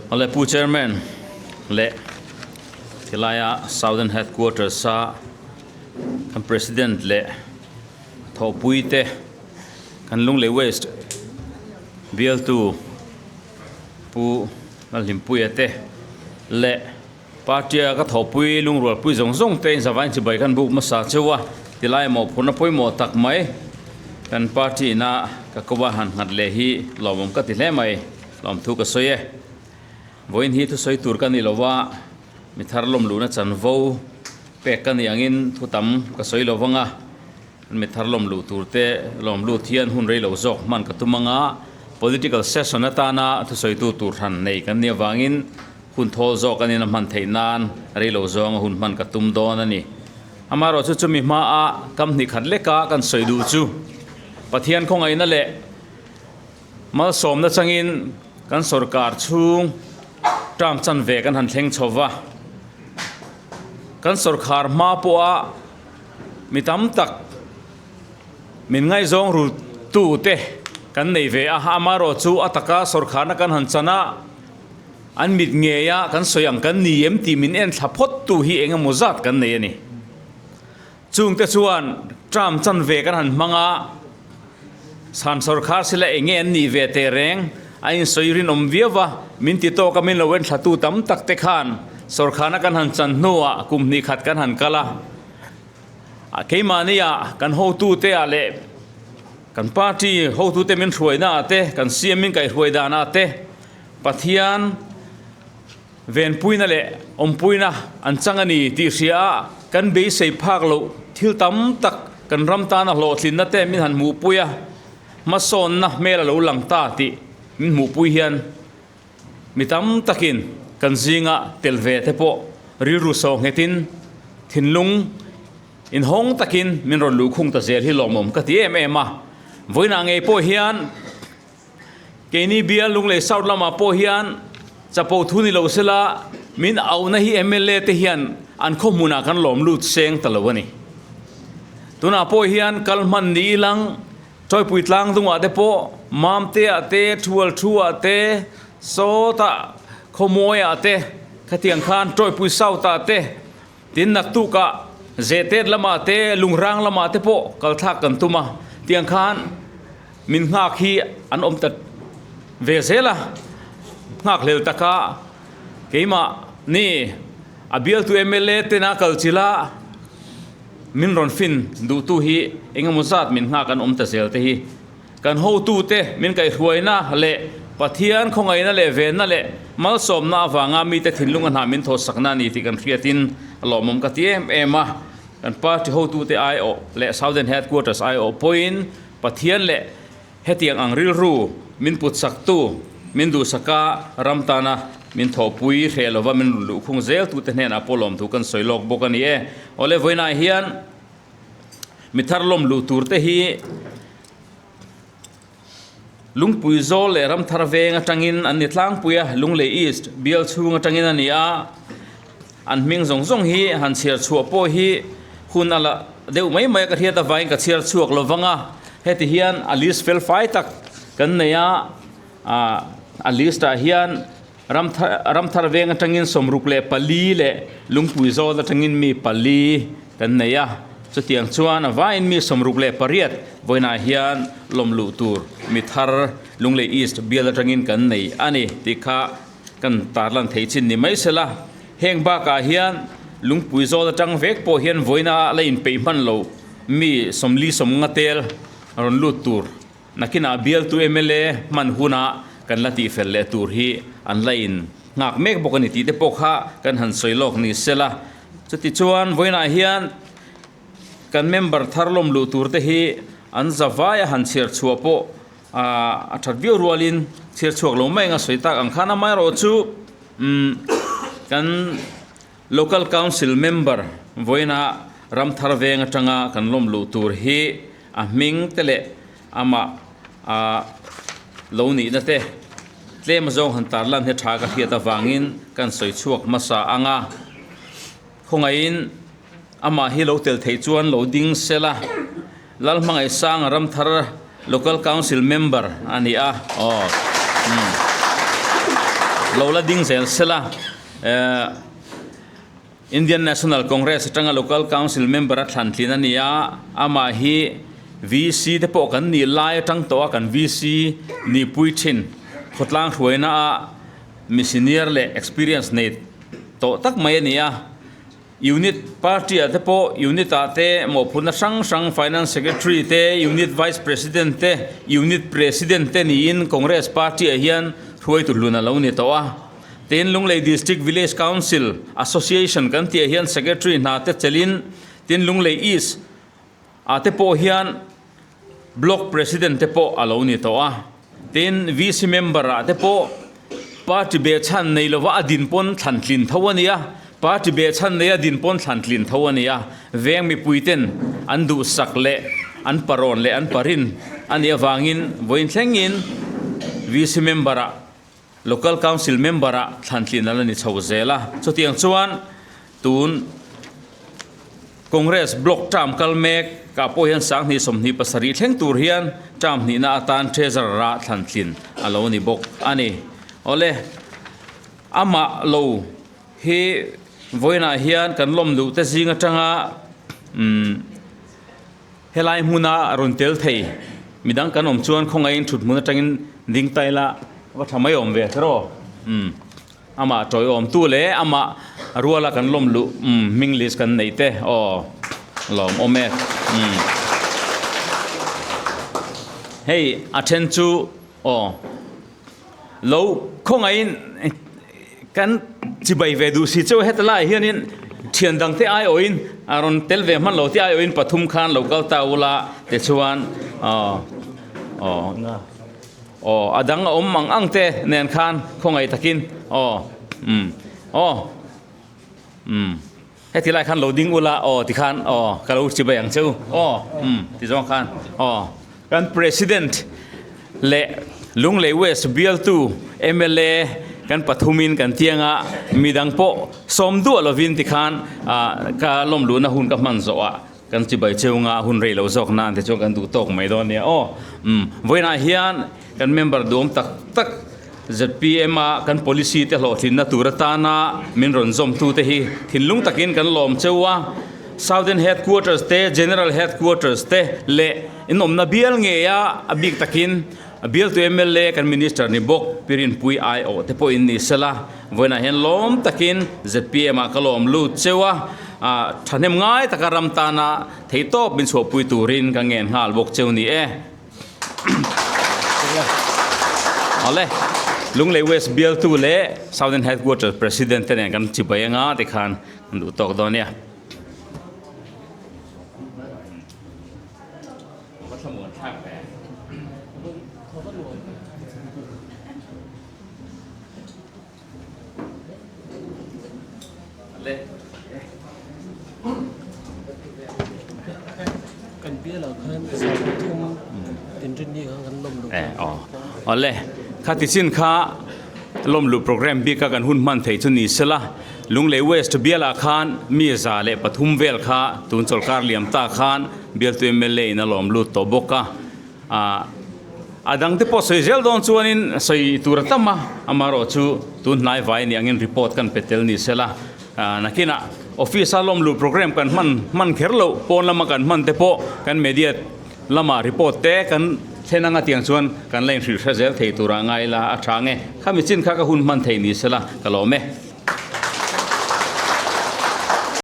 Awle Pu Chairman leh tilaia Southern Headquarters a kan President leh thawhpui te kan Lunglei West bialtu Pu Lalhlimpuia te leh Party a ka thawhpui lungrualpui zawng zawng te in zavain chibai khan buk hmasa cheu a, tilai mawhphurhna pawimawh tak mai kan party ina ka ko a han nghat leh hi lawmawm ka ti hle mai, lawmthu ka sawi e. Vawiin hi thusawi tur ka ni lo va, mi thar lawm luhna chanvo pek ka nih angin thu tam ka sawi lo vang a, mi thar lawm luh tur te lawm lut hian hun rei lo zawk hman ka tum ang a, political session atana thusawitu tur hran nei kan nih avangin Hun thawl zawk a nin a hman theih nan rei lo zawnga hun hman ka tum dawn a ni. Amaherawh chu chumi hmaa kam hnih khat leka kan sawi duh chu Pathian khawngaihna leh malsawmna changin kan sorkar chhung term chanve kan han thleng chho va. Kan sorkhar hma pawha mi tam tak min ngaihzawng rutu te kan nei ve a, amaherawh chu a taka sorkharna kan han chan a, An mit ngeia kan sawi ang kan ni em tih min en thla phawt tu hi eng emaw zat kan nei a ni. Chungte chuan term chanve kan han hmang a, Chhan sawrkhar sila eng nge an nih ve teh reng a insawi rinawm viau va, min ti tawk a min lo en thla tu tam tak te khan sawrkharna kan han chan hnuah kum hnih khat kan han kal a, keimahnia kan hotute ah leh kan party hotute min hruaina ah te, kan CM min kaihhruai danah te, Pathian venpuina leh awmpuina an chang a ni tih hria a, kan beisei phak loh thil tam tak kan ram tana hlawhtlinna te min han hmuhpui a, hmasawnna hmel a lo lang ta tih min hmuhpui hian mi tam takin kan zinga tel ve te pawh rilru sawh nghetin thinlung inhawng takin min rawn luhkhung ta zel hi lawmawm ka ti em em a. Vawiinah ngei pawh hian Keini bial Lunglei South lamah pawh hian chapo thu ni lo sela min auhna hi mla te hian an khaw hmunah kan lawm lut seng ta lo a ni. Tunah pawh hian kal hman ni ilang Chawipui tlang dungah te pawh Mamteah te, Thual Thuah te, Sawtah Khawmawiah te khatiang khan Chawipui South-ah te tin naktukah Zehtet lamah te, Lungrang lamah te pawh kal thlak kan tum a, tiang khan Min nghak hi an awm ta ve zel a, nghak hlel taka keimah ni a bialtu mla tena kal chila min rawn fin duhtu hi engemaw zat min nghak an awm ta zel te hi kan hotute min kaihhruaina leh Pathian khawngaihna leh venna leh malsawmna avanga mite thinlung a hna min thawhsakna a ni tih kan hriatin a lawmawm ka ti em em a, kan party hotute aiawh leh Southern Headquarters aiawh pawhin Pathian leh hetiang ang rilru min putsaktu, min duhsaka ram tana min thawhpui hreh lova min run luhkhung zeltute hnenah pawh lawmthu kan sawi lawk bawk a ni e. Awle vawiinah hian mi thar lawm luh turte hi Lungpui zawl leh ram thar veng atangin an ni tlangpui a, Lunglei East bial chhung atangin a ni a, an hming zawng zawng hi han chhiar chhuah pawh hi hun a la deuh mai mai a ka hriat avangin ka chhiar chhuak lo vang a, heti hian a list fel fai tak kan nei a, ah a list ah hian ram thar ram thar veng atangin 64 leh Lungpui zawl atangin mi pali kan nei a, chutiang chuan a vaiin mi 68 vawiinah hian lawm luh tur mi thar Lunglei East bial atangin kan nei a ni tih kha kan tarlan thei chin ni mai sela, heng bakah hian Lungpui zawl atang vek pawh hian vawiina la inpeih hman lo mi 40 sawmnga tel rawn lut tur. Nakinah bialtu mla hman huna kan la tihfel leh tur hi an la in nghak mek bawk a ni tih te pawh kha kan han sawi lawk ni sela. Chutichuan vawiinah hian kan member thar lawm luh tur te hi an za vai a han chhiar chhuah pawh a that viau rualin chhiar chhuak lo mai anga sawi tak ang khan amaherawhchu kan Local Council member vawiina Ramthar veng atanga kan lawm luh tur hi a hming te leh amah ah lo nihna te tlem zawng han tarlan hi tha ka hriat avangin kan sawi chhuak hmasa ang a, khawngaihin amah hi lo tel theih chuan lo ding sela Lalhmangaihsanga Ramthar Local Council member a ni a, aw umm. lo la ding zel sela Indian National Congress atanga Local Council member a thlan tlin a ni a, amah hi VC te pawh kan nih lai atang tawh a kan VC nihpui thin khawtlang hruaina ah mi senior leh experience nei tawh tak mai a ni a. Unit party ah te pawh unit ah te mawhphurhna hrang hrang Finance Secretary te, Unit Vice President te, Unit President te niin Congress party ah hian hruaitu hlun a lo ni tawh a. Tin, Lunglei District Village Council Association kan tih ah hian Secretary hna te chelhin tin Lunglei East ah te pawh hian Block President te pawh a lo ni tawh a. Tin, VC member ah te pawh party behchhan nei lova a din pawn thlan tlin tho a ni a, party behchhan nei a din pawn thlan tlin tho a ni a. Veng mipui ten an duhsak leh an parawn leh an parin a nih avangin vawiin thlengin VC member ah Local Council member ah thlan tlin a la ni chho zel a. Chutiang chuan tun Congress block term kal mek kah pawh hian 20 27 thleng tur hian term hnihna atan Treasurer ah thlan tlin a lo ni bawk a ni. Awle, amah lo hi vawiinah hian kan lawm duh te zing atanga umm Helai hmuna rawn tel thei midang kan awm chuan khawngaihin thut hmun atangin ding ta ila va tha mai awm ve tiraw? Umm amah tawiawmtu leh amah ruala kan lawm luh umm hming list kan neih te aw lawm awm e umm hei a then chu aw lo khawngaihin Kan chibai ve duh si cheu heta laiah hianin thian dangte aiawhin a rawn tel ve hman lo te aiawhin pathum khan lo kal ta ula tichuan aw aw aw a dang a awm ang ang te nen khan khawngaih takin aw umm aw umm heti lai khan lo ding ula aw tikhan aw ka lo chibai ang cheu aw umm ti zawng khan aw Kan President leh Lunglei West bialtu mla kan pathumin kan tianga midang pawh sawm duah lovin tikhan ka lawm luhna hun ka hman zawhah kan chibai cheunga hun rei lo zawk nan te chuan kan duh tawk mai dawn nia aw. Umm vawiinah hian kan member duhawm tak tak zpm a kan policy te hlawhtlinna tur atana min rawn zawmtute hi thinlung takin kan lawm cheu a. Southern Headquarters te, General Headquarters te leh inawmna bial ngeia a bik takin bialtu mla kan Minister ni bawk Pi Rinpui aiawh te pawhin ni sela vawiinah hian lawm takin zpm ah ka lawm lut cheu a, thahnem ngai taka ram tana theihtawp min chhuahpui turin ka ngen nghal bawk cheu ni e. Awle, Lunglei West bialtu leh Southern Headquarters President te nen kan chibai anga tikhan kan duh tawk dawn nia. Kan bialah khan zan pathum inrinni khan kan lawm luh Eh, aw. Awle, kha tichin kha lawm luh program bika kan hun hman thei chu ni sela, Lunglei West bialah khan mi 103 vel kha tun chawlhkar liam ta khan bialtu mla in a lawm lut tawh bawk a. Ah, a dangte pawh sawi zel dawn chuanin sawi tur a tam a, amaherawh chu tun hnai vai ni angin report kan pe tel ni sela, ah, nakinah office a lawm luh program kan hman hman kher loh pawn lama kan hman te pawh kan media lama report te kan thlen anga tiang chuan kan la inhrilh hre zel thei turah ngai ila a tha nge, khami chin kha ka hun hman thei ni sela ka lawm e.